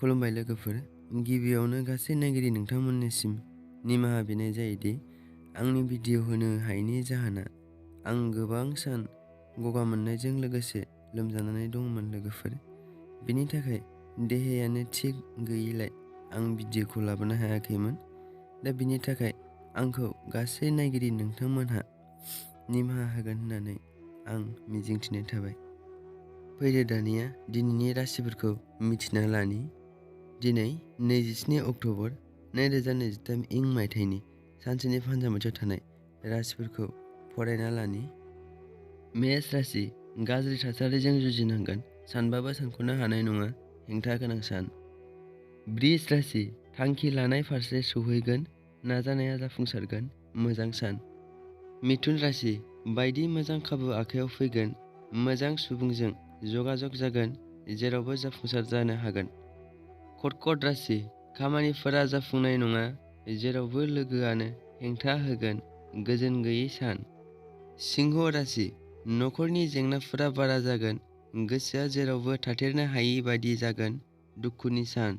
खुलुमबाय लोगोफोर। गिबियावनो गासै नायगिरि नोंथांमोननिसिम निमाहा बिनाय जायोदि आंनि भिडिअ होनो हायैनि जाहोना आं गोबां सान गगा मोननायजों लोगोसे लोमजानानै दंमोन लोगोफोर। बिनि थाखाय देहायानो थिग गैयैलाय आं भिडिअखौ लाबोनो हायाखैमोन। दा बिनि थाखाय आंखौ गासै नायगिरि नोंथांमोनहा निमाहा होगोन होननानै आं मिजिंथिनाय थाबाय। फैदो दानिया दिनैनि राशिफोरखौ मिथिना लानि। दिनै 27 अक्ट'बर 2023 इं मायथाइनि सानसेनि फानजामुथियाव थानाय राशिफोरखौ फरायना लानि। मेष राशि, गाज्रि थासारिजों जुजिनांगोन, सानबाबो सानख'नो हानाय नङा, हेंथा गोनां सान। बृष राशि, थांखि लानाय फारसे सौहैगोन, नाजानाया जाफुंसारगोन, मोजां सान। मिथुन राशि, बायदि मोजां खाबु आखायाव फैगोन, मोजां सुबुंजों जगाजग जागोन, जेरावबो जाफुंसार जानो हागोन। कर्कट राशि, खामानिफोरा जाफुंनाय नङा, जेरावबो लोगोआनो हेंथा होगोन, गोजोन गैयै सान। सिंह राशि, नखरनि जेंनाफोरा बारा जागोन, गोसोआ जेरावबो थाथेरनो हायि बायदि जागोन, दुखुनि सान।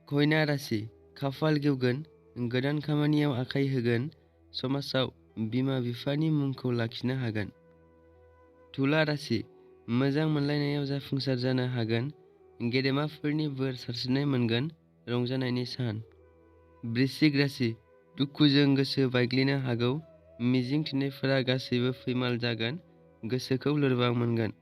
कन्या राशि, खाफाल गेवगोन, गोदान खामानियाव आखाइ होगोन, समाजाव बिमा बिफानि मुंखौ लाखिनो हागोन। तुला राशि, मोजां मोनलायनायाव जाफुंसार जानो हागोन, गेदेमाफोरनि बोर सारस्रिनाय मोनगोन, रंजानायनि सान। वृश्चिक राशि, दुखुजों गोसो बायग्लिनो हागौ, मिजिं थिनायफोरा गासैबो फैमाल जागोन, गोसोखौ लोरबां मोनगोन।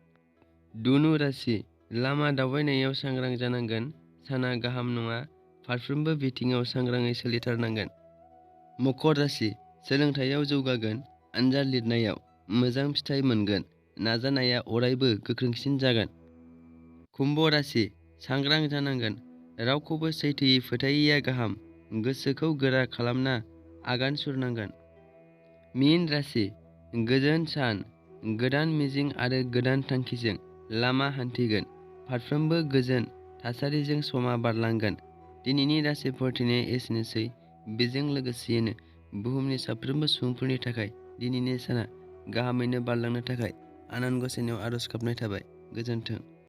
धनु राशि, लामा दावबायनायाव सांग्रां जानांगोन, साना गाहाम नङा, फारफ्रोमबो बिथिङाव सांग्राङै सोलिथारनांगोन। मकर राशि, सोलोंथायाव जौगागोन, आनजाद लिरनायाव मोजां फिथाइ मोनगोन, नाजानाया अरायबो गोख्रोंसिन जागोन। कुम्भ राशि, सांग्रां जानांगोन, रावखौबो सैथोयै फोथायैया गाहाम, गोसोखौ गोरा खालामना आगान सुरनांगोन। मीन राशि, गोजोन सान, गोदान मिजिं आरो गोदान थांखिजों लामा हान्थिगोन, फारफ्रोमबो गोजोन थासारिजों समा बारलांगोन। दिनैनि राशि फरायथिनाया एसेनोसै। बेजों लोगोसेयैनो बुहुमनि साफ्रोमबो सुबुंफोरनि थाखाय दिनैनि साना गाहामैनो बारलांनो थाखाय आनान गसाइनाव आरज गाबनाय थाबाय। गोजोन्थों।